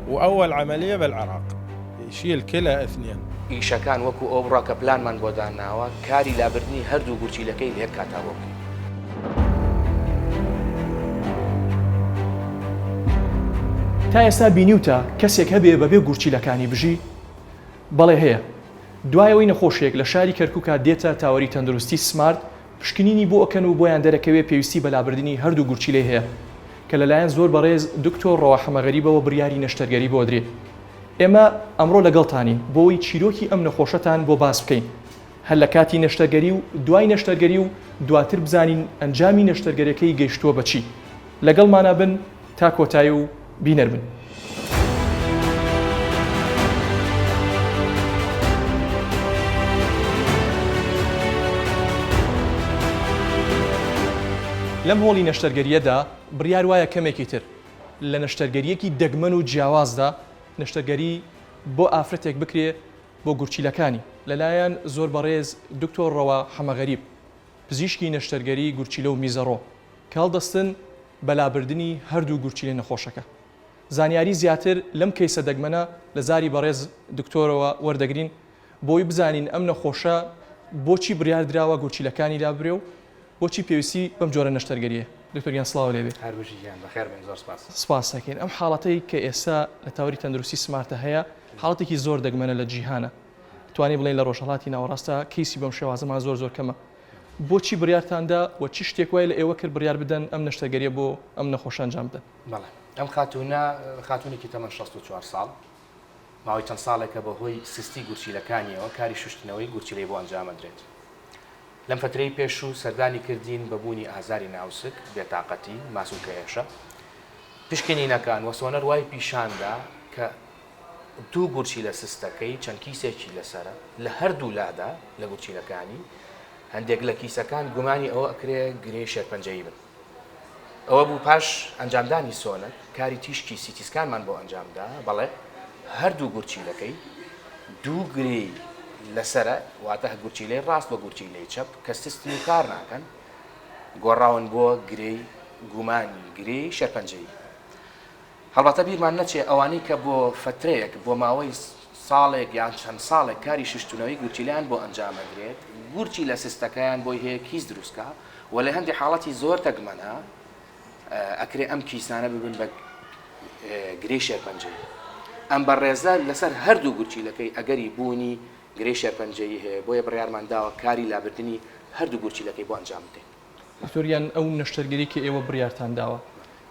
وأول عملية بالعراق يشيل كلى اثنين. ئیشەکان وەکو ئەوە بڕوا کە پلانمان بۆ داناوە کاری لابردنی هەردوو گورچیلەکەی لە یەک کاتا بۆ بکەین. تا ئێستا بینیوتە کەسێک هەبێ بەبێ گورچیلەکانی بژی؟ بەڵێ هەیە. دوای ئەوەی نەخۆشێک لە شاری کەرکوکا دێتە تاوەری تەندروستی سمارت پشکنینی بۆ ئەکەن و بۆیان دەرەکەوێ پێویستی بە لابردنی هەردوو گورچیلەی هەیە کە لەلایەن زۆر بەڕێز دکتۆر ڕەوا حەمەغەریبەوە بریاری نەشتەرگەری بۆ ئەدرێ. ئێمە ئەمڕۆ لەگەڵتانین بۆوەی چیرۆکی ئەم نەخۆشەتان بۆ باس بکەین هەر لە کاتی نەشتەرگەری و دوای نەشتەرگەری و دواتر بزانین ئەنجامی نەشتەرگەرەکەی گەیشتووە بە چی. لەگەڵمانا بن تا کۆتایی و بینەر بن. لەم هۆڵی نەشتەرگەرییەدا بڕیار وایە کەمێکی تر لە نەشتەرگەرییەکی دەگمەن و جیاوازدا نەشتەرگەری بۆ ئافرەتێک بکرێ بۆ گورچیلەکانی لەلایەن زۆر بەڕێز دکتۆر ڕەوا حەمەغەریب پزیشکی نەشتەرگەری گورچیلە و میزەڕۆ کە هەڵدەستن بە لابردنی هەردوو گورچیلەی نەخۆشەکە. زانیاری زیاتر لەم کەیسە دەگمەنە لە زاری بەڕێز دکتۆرەوە وەردەگرین بۆی بزانین ئەم نەخۆشە بۆچی بڕیار دراوە گورچیلەکانی لاببرێ و بۆچی پێویستی بەم جۆرە نەشتەرگەرییە. دکتۆر گیان سڵاو لێبێ. هەر بژی گیان بەخێر بێن زۆر سپاس. سپاست دەکەین. ئەم حاڵەتەی کە ئێستا لە تاوەری تەندروستی سمارتە هەیە حاڵەتێکی زۆر دەگمەنە لە جیهانە. توانی بڵێین لە ڕۆژهەڵاتی ناوەڕاستە کەیسی بەم شێوازەمان زۆر زۆر کەمە. بۆچی بڕیارتان دا و چ شتێک وای لە ئێوە کرد بڕیار بدەن ئەم نەشتەرگەرییە بۆ ئەم نەخۆشە ئەنجام بدەن؟ بەڵێ. ئەم خاتوونە خاتوونێکی تەمەن 64 ساڵ، ماوەی چەند ساڵێکە بەهۆی سستی گورچیلەکانیەوە کاری شوشتنەوەی گورچیلەی بۆ ئەنجام ئەدرێت. لەم فەترەی پێشوو سەردانی کردین بە بوونی ئازاری ناوسک، بێتاقەتی، ماسولکە ئێشە. پشکنینەکان و سۆنەر وای پیشاندا کە دوو گورچیلە سستەکەی چەند کیسێکی لەسەرە لە هەردوو لادا لە گورچیلەکانی، هەندێک لە کیسەکان گومانی ئەوە ئەکرێ گرێی شێرپەنجەیی بن. ئەوە بوو پاش ئەنجامدانی سۆنەر کاری تیشکی CT scan مان بۆ ئەنجامدا، بەڵێ هەردوو گورچیلەکەی دوو گرێی لەسەرە، واتە گورچیلەی ڕاست و گورچیلەی چەپ کە سستن و کار ناکەن، گۆڕاون بۆ گرێی گومانی گرێی شێرپەنجەیی. هەڵبەتە بیرمان نەچێ ئەوانەی کە بۆ فەترەیەک بۆ ماوەی ساڵێک یان چەند ساڵێک کاری شوشتنەوەی گورچیلەیان بۆ ئەنجام ئەدرێت، گورچیلە سستەکەیان بۆی هەیە کیس دروست کا و لە هەندێ حاڵەتی زۆر دەگمەنا ئەکرێ ئەم کیسانە ببن بە گرێی شێرپەنجەیی. ئەم بەڕێزە لەسەر هەردوو گورچیلەکەی ئەگەری بوونی گرێی شێرپەنجەیی هەیە، بۆیە بڕیارمان داوە کاری لابردنی هەردوو گورچیلەکەی بۆ ئەنجام بدەین. دکتۆر گیان ئەو نەشتەرگەری کە ئێوە بڕیارتان داوە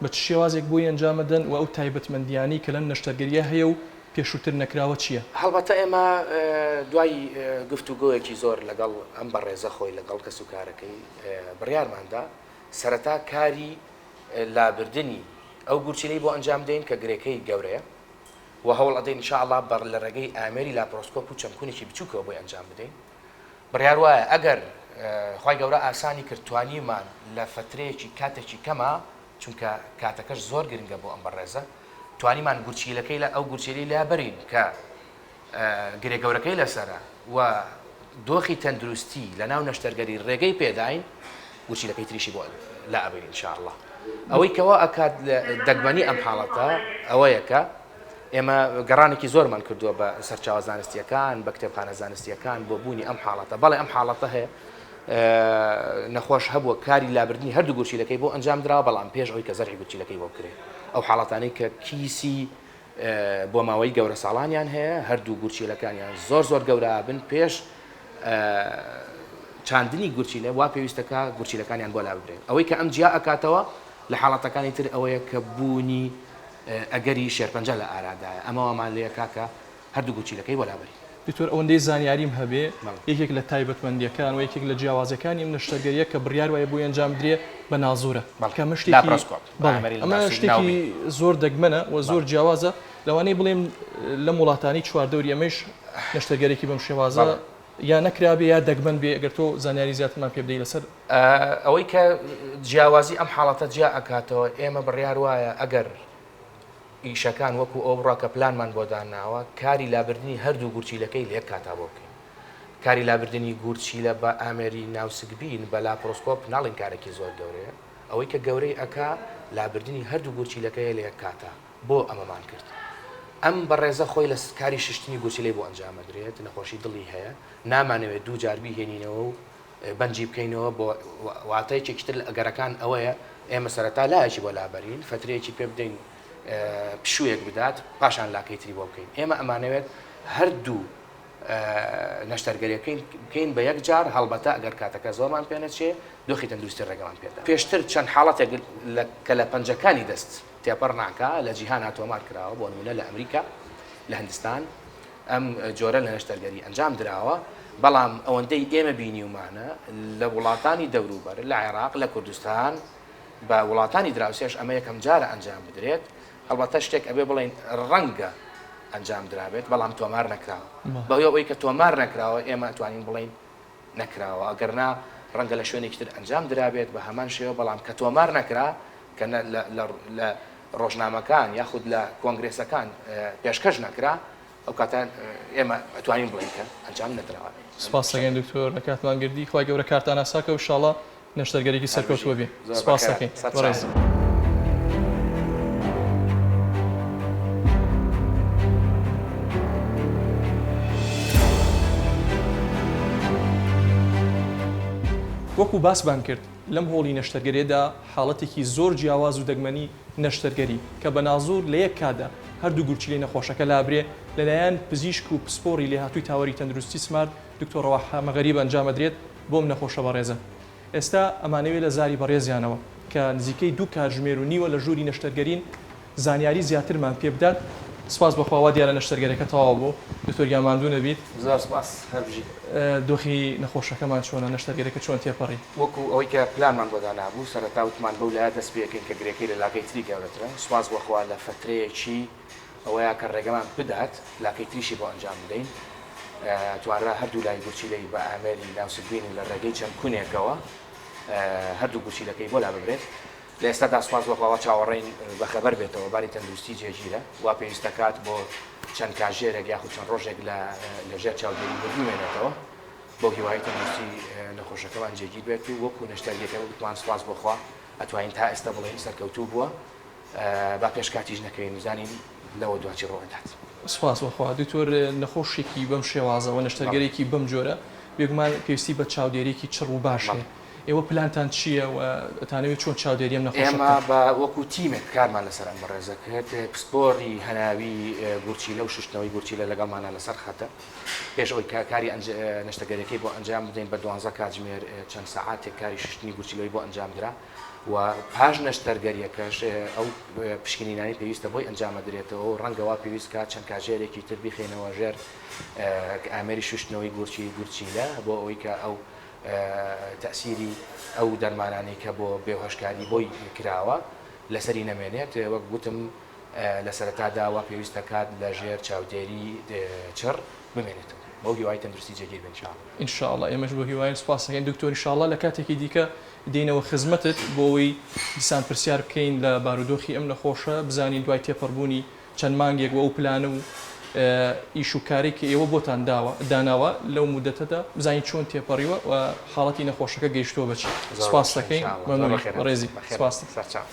بە چ شێوازێک بۆی ئەنجام ئەدەن و ئەو تایبەتمەندیانەی کە لەم نەشتەرگەریە هەیە و پێشووتر نەکراوە چیە؟ هەڵبەتە ئێمە دوای گفتوگۆیەکی زۆر لەگەڵ ئەم بەڕێزە خۆی لەگەڵ کەسوکارەکەی بڕیارمان دا سەرەتا کاری لابردنی ئەو گورچیلەی بۆ ئەنجام بدەین کە گرێکەی گەورەیە و هەوڵ ئەدەین ان شاء اللە بە لە ڕێگەی ئامێری لاپرۆسکۆپ و چەند کونێکی بچووکەوە بۆی ئەنجام بدەین. بڕیار وایە ئەگەر خوای گەورە ئاسانی کرد توانیمان لە فەترەیەکی کاتێکی کەما چونکە کاتەکەش زۆر گرنگە بۆ ئەم بەڕێزە توانیمان گورچیلەکەی لە ئەو گورچیلەی لا بەرین کە گرێ گەورەکەی لەسەرە و دۆخی تەندروستی لە ناو نەشتەرگەری ڕێگەی پێداین گورچیلەکەی تریشی بۆ لا ئەبەین ان شاء الله ئەوەی کەوا ئەکات دەگمەنی ئەم حاڵەتە ئەوەیە کە ئێمە گەڕانێکی زۆرمان کردووە بە سەرچاوە زانستییەکان، بە کتێبخانە زانستییەکان بۆ بوونی ئەم حاڵەتە. بەڵێ ئەم حاڵەتە هەیە، نەخۆش هەبووە کاری لابردنی هەردوو گورچیلەکەی بۆ ئەنجام دراوە، بەڵام پێش ئەوەی کە زەرعی گورچیلەکەی بۆ بکرێت. ئەو حاڵەتانەی کە کیسی بۆ ماوەی گەورەساڵانیان هەیە، هەردوو گورچیلەکانیان زۆر زۆر گەورە ئەبن، پێش چاندنی گورچیلە وا پێویستە کە گورچیلەکانیان بۆ لاببرێن. ئەوەی کە ئەم جیا ئەکاتەوە لە حاڵەتەکانی تر ئەوەیە کە بوونی ئەگەری شێرپەنجە لە ئارادایە، ئەمە وامان لێکا کە هەردوو گورچیلەکەی بۆ لابەرین. دکتۆر ئەوەندەی زانیاریم هەبێ یەکێک لە تایبەتمەندیەکان و یەکێک لە جیاوازیەکانی ئەم نەشتەرگەریە کە بڕیار وایە بۆی ئەنجام بدرێ بە نازورە کە ئەمە شتێکی بەڵێ ئەمە شتێکی زۆر دەگمەنە و زۆر جیاوازە لەوانەیە بڵێم لەم وڵاتانەی چواردەوری ئەمەیش نەشتەرگەرێکی بەم شێوازە یا نەکرابێ یا دەگمەن بێ ئەگەر تۆ زانیاری زیاترمان پێ بدەی لەسەر. ئەوەی کە جیاوازی ئەم حاڵەتە جیا ئەکاتەوە ئێمە بڕیار وایە ئەگەر ئیشەکان وەکو ئەو بڕا کە پلانمان بۆ داناوە کاری لابردنی هەردوو گورچیلەکەی لە یەک کاتا بۆ بکەین کاری لابردنی گورچیلە بە ئامێری ناوسکبین بە لاپرۆسکۆپ ناڵین کارێکی زۆر گەورەیە ئەوەی کە گەورەی ئەکا لابردنی هەردوو گورچیلەکەیە لە یەک کاتا بۆ ئەمەمان کرد؟ ئەم بەڕێزە خۆی لە کاری ششتنی گورچیلەی بۆ ئەنجام ئەدرێت، نەخۆشی دڵی هەیە، نامانەوێت دووجار بیهێنینەوە و بەنجی بکەینەوە بۆ واتە یەکێکی تر لە ئەگەرەکان ئەوەیە ئێمە سەرەتا لایەکی بۆ لابەرین، فەترەیەکی پێ بدەین پشوویەک بدات، پاشان لاکەی تری بۆ بکەین. ئێمە ئەمانەوێت هەردوو نەشتەرگەریەکەین بکەین بە یەک جار، هەڵبەتە ئەگەر کاتەکە زۆرمان پێ نەچێ، دۆخی تەندروستی ڕێگەمان پێ دا. پێشتر چەند حاڵەتێک کە لە پەنجەکانی دەست تێپەڕ ناکا لە جیهانا تۆمار کراوە، بۆ نموونە لە ئەمریکا، لە هندستان ئەم جۆرە لە نەشتەرگەری ئەنجام دراوە، بەڵام ئەوەندەی ئێمە بینیومانە لە وڵاتانی دەوروبەر، لە عێراق، لە کوردستان، بە وڵاتانی دراوسێش ئەمە یەکەم جارە ئەنجام بدرێت، هەڵبەتە شتێک ئەبێ بڵێین ڕەنگە ئەنجام درابێت بەڵام تۆمار نەکراوە، بەهۆی ئەوەی کە تۆمار نەکراوە ئێمە ئەتوانین بڵێین نەکراوە، ئەگەرنا ڕەنگە لە شوێنێکی تر ئەنجام درابێت بە هەمان شێوە، بەڵام کە تۆمار نەکرا کە لە ڕۆژنامەکان یاخود لە کۆنگرێسەکان پێشکەش نەکرا ئەو کاتە ئێمە ئەتوانین بڵێین کە ئەنجام نەدراوە. سپاس دەکەین دکتۆر لە کاتمان گردی خوای گەورە کارتان ئاساکە و شاڵا نەشتەرگەریکی سەرکەوتووە بێ سپاس دەکەین بەڕێز. وەکو باسمان کرد لەم هۆڵی نەشتەرگەریەدا حاڵەتێکی زۆر جیاواز و دەگمەنی نەشتەرگەری کە بە نازوور لە یەک کاتدا هەردوو گورچیلەی نەخۆشەکە لابرێ لەلایەن پزیشک و پسپۆڕی لێهاتووی تاوەری تەندروستی سمارت دکتۆر ڕەوا حەمەغەریب ئەنجام ئەدرێت بۆ ئەم نەخۆشە بەڕێزە. ئێستا ئەمانەوێ لە زاری بەڕێزیانەوە کە نزیکەی دوو کاتژمێر و نیوە لە ژووری نەشتەرگەرین زانیاری زیاترمان پێ بدات. سپاس بۆ خوا وا دیارە نەشتەرگەرەکە تەواو بوو. دکتۆر گیان ماندوو نەبیت. زۆر سپاس هەر بژی. دۆخی نەخۆشەکەمان چۆنە؟ نەشتەرگەرەکە چۆن تێپەڕی؟ وەکو ئەوەی کە پلانمان بۆ دانابوو سەرەتا وتمان بەو لایە دەست پێکەین کە گرێکەی لە لاکەی تری گەورەترە. سپاس بۆ خوا لە فەترەیەکی ئەوەیە کە ڕێگەمان بدات لاکەی تریشی بۆ ئەنجام بدەین. توانرا هەردوو لای گورچیلەی بە ئامێری ناوسکبین و لە ڕێگەی چەند کونێکەوە هەردوو گورچیلەکەی بۆ لاببرێت. لە ئێستادا سوپاس بۆ خوا وا چاوەڕێین بەخەبەر بێتەوە، باری تەندروستی جێگیرە، وا پێویست دەکات بۆ چەند کاژێرێک یاخود چەند ڕۆژێک لە لەژێر چاودێری ورد بمێنێتەوە، بەو هیوایەی تەندروستی نەخۆشەکەمان جێگیر بێت و وەکو نەشتەرگەکە وتمان سوپاس بۆ خوا ئەتوانین تا ئێستا بڵێین سەرکەوتوو بووە. با پێش کاتیش نەکەوین بزانین لەوە دوا چی ڕوئەدات. سوپاس بۆ خوا دکتۆر نەخۆشێکی بەم شێوازە وە نەشتەرگەرێکی بەم جۆرە بێگومان پێویستی بە چاودێریەکی چڕ و باش هەیە ئێوە پلانتان چیە و ئەتانەوێت چۆن چاودێری ئەم نەخۆشە ئێمە بکەن؟ بە وەکو تیمێک کارمان لەسەر ئەم بەڕێزە کرد پسپۆری هەناوی گورچیلە و شوشتنەوەی گورچیلە لەگەڵمانە لەسەر خەتە پێش ئەوەی کە کاری نەشتەگەریەکەی بۆ ئەنجام بدەین بە دوانزە کاتژمێر چەند سەعاتێک کاری شوشتنی گورچیلەی بۆ ئەنجام درا و پاش نەشتەرگەریەکەش ئەو پشکنینانەی پێویستە بۆی ئەنجام ئەدرێتەوە و ڕەنگە وا پێویست کات چەند کاژێرێکی تر بیخەینەوە ژێر ئامێری شوشتنەوەی گورچی گورچیلە بۆ ئەوەی کە ئەو تەسیری ئەو دەرمانانەی کە بۆ بێهۆشکاری بۆی کراوە لەسەری نەمێنێت وەک گوتم لە سەرەتادا وا پێویست دەکات لە ژێر چاودێری چڕ بمێنێتەوە بەو هیوای تەندروستی جێگیر بێ ان شاء اللە. ان شاء اللە ئێمەش بەو هیوایەین سوپاست دەکەین دکتۆر ان شاء اللە لە کاتێکی دیکە دێینەوە خزمەتت بۆ ئەوەی دیسان پرسیار بکەین لە بارودۆخی ئەم نەخۆشە بزانین دوای تێپەڕبوونی چەند مانگێک و ئەو پلانە و ئیش و کارەی کە ئێوە بۆتان داوە داناوە لەو مودەتەدا بزانین چۆن تێپەڕیوە و حاڵەتی نەخۆشەکە گەیشتووە بە چی زۆر سوپاست باشە ان دەکەین شاء اللە زۆر مەمنونی بەخێر هاتیت بەڕێزی بەخێر سوپاست. هاتیت سەرچاو.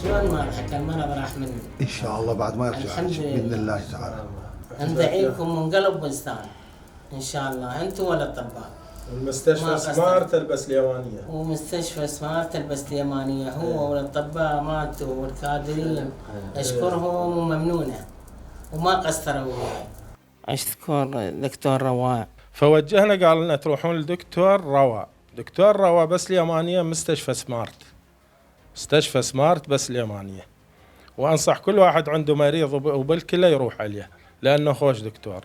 شلون ما راح المرض راح من ان شاء الله بعد ما يرجع الحمد باذن لله الله تعالى ندعي لكم من قلب وستان ان شاء الله انتم والاطباء المستشفى ما قصرت. سمارت البسليمانية ومستشفى سمارت البسليمانية هو والاطباء مالته والكادرين اشكرهم وممنونة وما قصروا وياي اشكر دكتور رواء فوجهنا قال لنا تروحون لدكتور روا دكتور روا بس اليمانية مستشفى سمارت مستشفى سمارت بس اليمانية وأنصح كل واحد عنده مريض وبالكلى يروح عليه لأنه خوش دكتور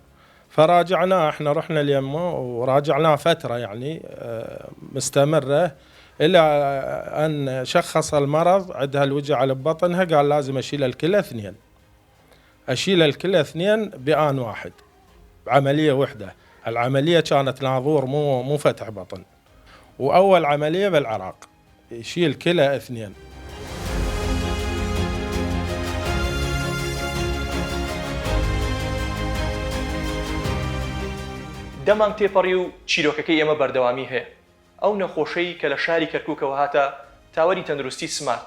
فراجعناه احنا رحنا اليمه وراجعناه فترة يعني مستمرة إلى أن شخص المرض عندها الوجع على ببطنها قال لازم أشيل الكلى اثنين أشيل الكلى اثنين بآن واحد بعملية وحدة العملية كانت ناظور مو فتح بطن وأول عملية بالعراق يشيل كلى اثنين دە مانگ تێپەڕی و چیرۆکەکەی ئێمە بەردەوامی هەیە. ئەو نەخۆشەی کە لە شاری کەرکوکەوە هاتە تاوەری تەندروستی سمارت،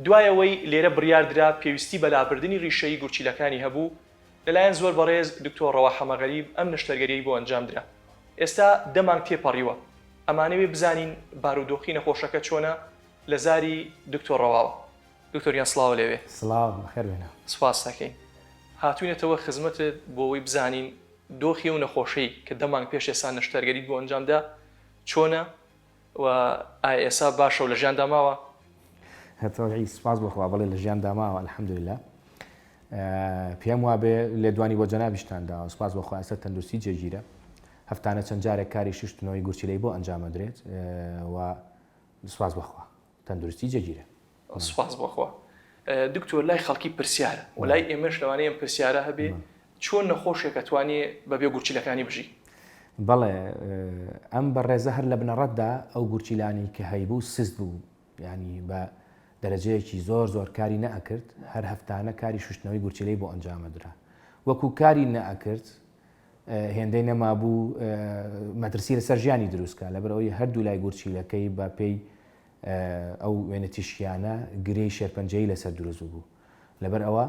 دوای ئەوەی لێرە بڕیار درا پێویستی بە لابردنی ڕیشەیی گورچیلەکانی هەبوو، لەلایەن زۆر بەڕێز دکتۆر ڕەوا حەمەغەریب ئەم نەشتەرگەریەی بۆ ئەنجام درا. ئێستا دە مانگ تێپەڕیوە، ئەمانەوێ بزانین بارودۆخی نەخۆشەکە چۆنە لە زاری دکتۆر ڕەواوە. دکتۆر گیان سڵاو لێبێ. سڵاو، بەخێر بێنە. سوپاست ئەکەین. هاتوینەتەوە خزمەتت بۆ ئەوەی بزانین دۆخی ئەو نەخۆشەی کە دە مانگ پێش ئێستا نەشتەرگەریت بۆ ئەنجام دا چۆنە و ئایا ئێستا باشە و لە ژیاندا ماوە؟ تەبعی سوپاس بۆ خوا بەڵێ لە ژیاندا ماوە الحمدللە. پێم وابێ لێدوانی بۆ جەنابیشتان داوە سوپاس بۆ خوا ئێستا تەندروستی جێگیرە هەفتانە چەند جارێک کاری شوشتنەوەی گورچیلەی بۆ ئەنجامەدرێت و سوپاس بۆ خوا تەندروستی جێگیرە. سوپاس بۆ خوا. دکتۆر لای خەڵکی پرسیارە و لای ئێمەش لەوانەیە ئەم پرسیارە هەبێ چۆن نەخۆشێک ئەتوانێ بەبێ گورچیلەکانی بژی؟ بەڵێ ئەم بەڕێزە هەر لە بنەڕەتدا ئەو گورچیلانەی کە هەیبوو سست بوو یانی بە دەرەجەیەکی زۆر زۆر کاری نەئەکرد هەر هەفتانە کاری شوشتنەوەی گورچیلەی بۆ ئەنجامەدرا وەکو کاری نەئەکرد هێندەی نەمابوو مەترسی لەسەر ژیانی دروستکە لەبەرئەوەی هەردوو لای گورچیلەکەی بە پێی ئەو وێنە تیشکیانە گرێی شێرپەنجەیی لەسەر دروست ببوو لەبەر ئەوە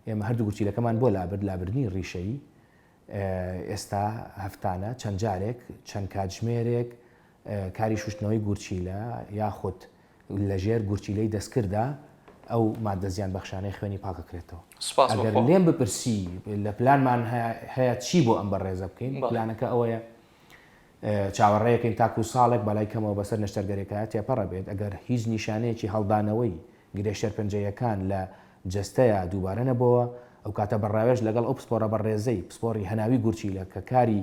ئێمە هەردوو گورچیلەکەمان بۆ لابرد لابردنی ڕیشەیی ئێستا هەفتانە چەند جارێک چەند کاتژمێرێک کاری شوشتنەوەی گورچیلە یاخود لەژێر گورچیلەی دەستکردا ئەو مادە زیان بەخشانەی خوێنی پاکەکرێتەوە ئەگەر لێم بپرسی لە پلانمان هەیە چی بۆ ئەم بەڕێزە بکەین پلانەکە ئەوەیە چاوەڕێیەکەین تاکو ساڵێک بەلای کەمەوە بەسەر نەشتەرگەریەکە تێپەڕە بێت، ئەگەر هیچ نیشانەیەکی هەڵدانەوەی گرێ شێرپەنجەییەکان لە جەستەیا دووبارە نەبۆوە، ئەوکاتە بە ڕاوێژ لەگەڵ ئەو پسپۆڕە بەڕێزەی پسپۆڕی هەناوی گورچیلە کە کاری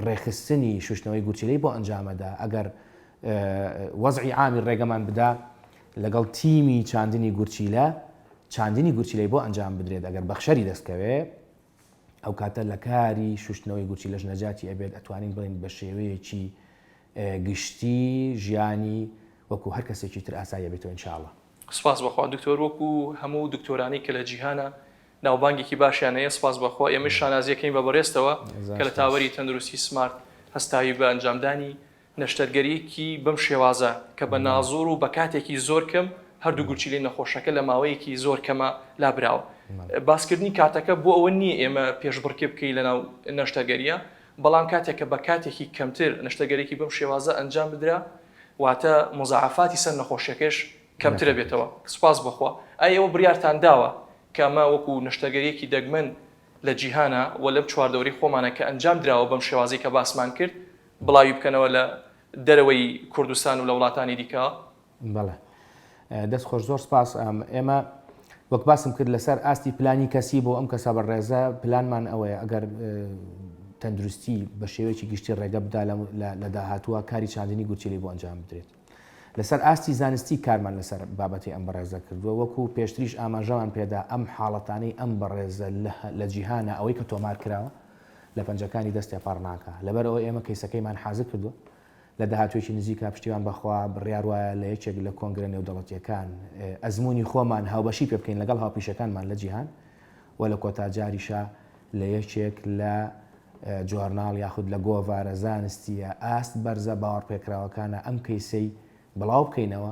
ڕێکخستنی شوشتنەوەی گورچیلەی بۆ ئەنجامەدا، ئەگەر وەزعی عامی ڕێگەمان بدا لەگەڵ تیمی چاندنی گورچیلە چاندنی گورچیلەی بۆ ئەنجام بدرێت ئەگەر بەخشەری دەستکەوێ. ئەو کاتە لە کاری شوشتنەوەی گورچیلەش نەجاتی ئەبێت ئەتوانین بڵێین بە شێوەیەکی گشتی ژیانی وەکو هەر کەسێکی تر ئاسایی ئەبێتەوە ان شاء اللە. سوپاس بۆ خوا دکتۆر وەکو هەموو دکتۆرانی کە لە جیهانا ناوبانگێکی باشیان هەیە سوپاس بۆ خوا ئێمەش شانازیەکەین بە بەڕێزتەوە کە لە تاوەری تەندروستی سمارت هەستاوی بە ئەنجامدانی نەشتەرگەرییەکی بەم شێوازە کە بە نازۆر و بە کاتێکی زۆر کەم هەردوو گورچیلەی نەخۆشەکە لە ماوەیەکی زۆر کەما لابراوە. باسکردنی کاتەکە بۆ ئەوە نییە ئێمە پێشبڕکێ بکەین لەناو نەشتەرگەرییە، بەڵام کاتێک کە بە کاتێکی کەمتر نەشتەرگەریی بەم شێوازە ئەنجام بدرا واتە موزاعەفاتی سەر نەخۆشیەکەش کەمترە بێتەوە. سوپاس بۆ خوا. ئایا ئێوە بڕیارتان داوە کە ئەمە وەکو نەشتەرگەرییەکی دەگمەن لە جیهانا و لەم چواردەورەی خۆمانا کە ئەنجام دراوە بەم شێوازەی کە باسمان کرد بڵاوی بکەنەوە لە دەرەوەی کوردستان و لە وڵاتانی دیکە؟ بەڵێ دەست خۆش زۆر سپاس ئێمە وەک باسم کرد لەسەر ئاستی پلانی کەسی بۆ ئەم کەسە بەڕێزە پلانمان ئەوەیە ئەگەر تەندروستی بە شێوەیەکی گشتی ڕێگە بدا لە داهاتووە کاری چاندنی گورچیلەی بۆ ئەنجام بدرێت لەسەر ئاستی زانستی کارمان لەسەر بابەتی ئەم بەڕێزە کردووە وەکو پێشتریش ئاماژەمان پێدا ئەم حاڵەتانەی ئەم بەڕێزە لە جیهانە ئەوەی کە تۆمار کراوە لە پەنجەکانی دەست تێپەڕ ناکا. لەبەر ئەوە ئێمە کەیسەکەیمان حازر کردووە. لە داهاتوویەکی نزیکا پشتیوان بە خوا بڕیار وایە لە یەکێک لە کۆنگرە نێودەڵەتییەکان ئەزموونی خۆمان هاوبەشی پێ بکەین لەگەڵ هاوپیشەکانمان لە جیهان و لە کۆتا جاریشا لە یەکێک لە جۆرناڵ یاخود لە گۆڤارە زانستییە ئاست بەرزە باوەڕپێکراوەکانا ئەم کەیسەی بڵاو بکەینەوە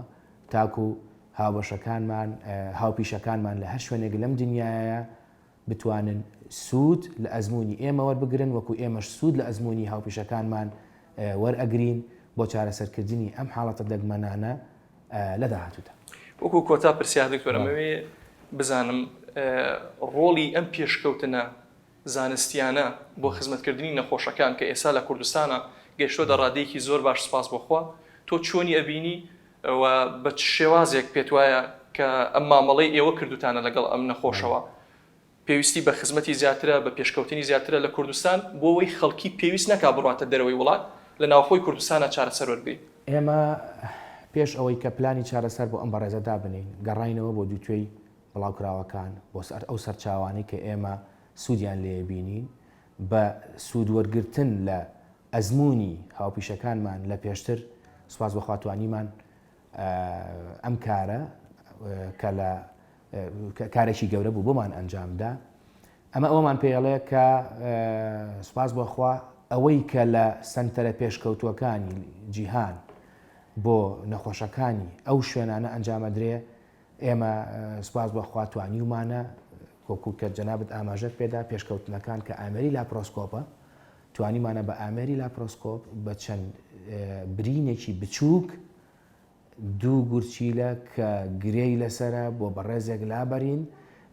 تاکوو هاوبەشەکانمان هاوپیشەکانمان لە هەر شوێنێک لەم دنیایە بتوانن سوود لە ئەزموونی ئێمە وەربگرن وەکو ئێمەش سوود لە ئەزموونی هاوپیشەکانمان وەرئەگرین بۆ چارەسەرکردنی ئەم حاڵەتە دەگمەنانە لە داهاتوودا. وەکو کۆتا پرسیار دکتۆر ئەمەوێ بزانم ڕۆڵی ئەم پێشکەوتنە زانستیانە بۆ خزمەتکردنی نەخۆشەکان کە ئێستا لە کوردستانا گەیشتۆتە ڕادەیەکی زۆر باش سوپاس بۆ خوا تۆ چۆنی ئەبینی و بە چ شێوازێک پێت وایە کە ئەم مامەڵەی ئێوە کردوتانە لەگەڵ ئەم نەخۆشەوە پێویستی بە خزمەتی زیاترە، بە پێشکەوتنی زیاترە لە کوردستان بۆ ئەوەی خەڵکی پێویست نەکا بڕواتە دەرەوەی وڵات لە ناوخۆی کوردستانا چارەسەر وەرگری؟ ئێمە پێش ئەوەی کە پلانی چارەسەر بۆ ئەم بەڕێزە دابنێین گەڕاینەوە بۆ دووتوێی بڵاوکراوەکان، بۆ سەر ئەو سەرچاوانەی کە ئێمە سوودیان لێ بینین، بە سوود وەرگرتن لە ئەزموونی هاوپیشەکانمان لە پێشتر، سوپاس بۆ خوا توانیمان ئەم کارە کە لە کارێکی گەورە بوو بۆمان ئەنجامدا. ئەمە ئەوەمان پێ ئەڵێ کە سوپاس بۆ خوا ئەوەی کە لە سەنتەرە پێشکەوتووەکانی جیهان بۆ نەخۆشەکانی ئەو شوێنانە ئەنجامەدرێ ئێمە سوپاس بۆ خوا توانیومانە وەکو کە جەنابت ئاماژەت پێدا پێشکەوتنەکان کە ئامێری لاپرۆسکۆپە توانیمانە بە ئامێری لاپرۆسکۆپ بە چەند برینێکی بچووک دوو گورچیلە کە گرێی لەسەرە بۆ بەڕێزێک لابەرین،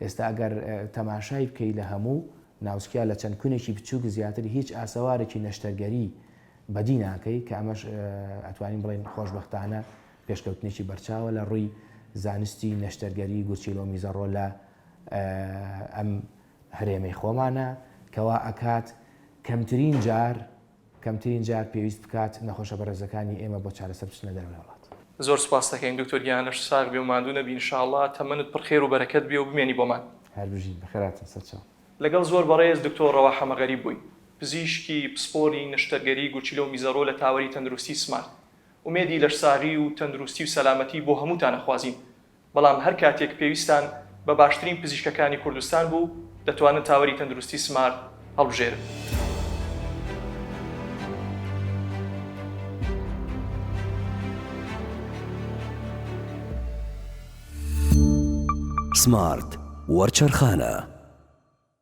ئێستا ئەگەر تەماشای بکەی لە هەموو ناوسکیا لە چەند کونێکی بچووک زیاتر هیچ ئاسەوارێکی نەشتەرگەری بەدی ناکەی کە ئەمەش ئەتوانین بڵێین خۆشبەختانە پێشکەوتنێکی بەرچاوە لە ڕووی زانستی نەشتەرگەری گورچیلە و میزەڕۆ لە ئەم هەرێمەی خۆمانە کەوا ئەکات کەمترین جار کەمترین جار پێویست بکات نەخۆشە بەڕێزەکانی ئێمە بۆ چارەسەر بچنە دەرەوەی وڵات. زۆر سوپاست دەکەین دکتۆر گیان لەشت ساغ بێ و ماندوو نەبی ان شاء اللە تەمەنت پڕ خێر و بەرەکەت بێ و بمێنی بۆمان. هەر بژیت بەخێرهاتن سەرچاو. لەگەڵ زۆر بەڕێز دکتۆر ڕەوا حەمەغەریب بووین پزیشکی پسپۆری نەشتەرگەری گورچیلە و میزەڕۆ لە تاوەری تەندروستی سمارت ئومێدی لەشساغی و تەندروستی و سەلامەتی بۆ هەمووتان ئەخوازین بەڵام هەر کاتێک پێویستان بە باشترین پزیشکەکانی کوردستان بوو، دەتوانن تاوەری تەندروستی سمارت هەڵبژێرن. سمارت وەرچەرخانە.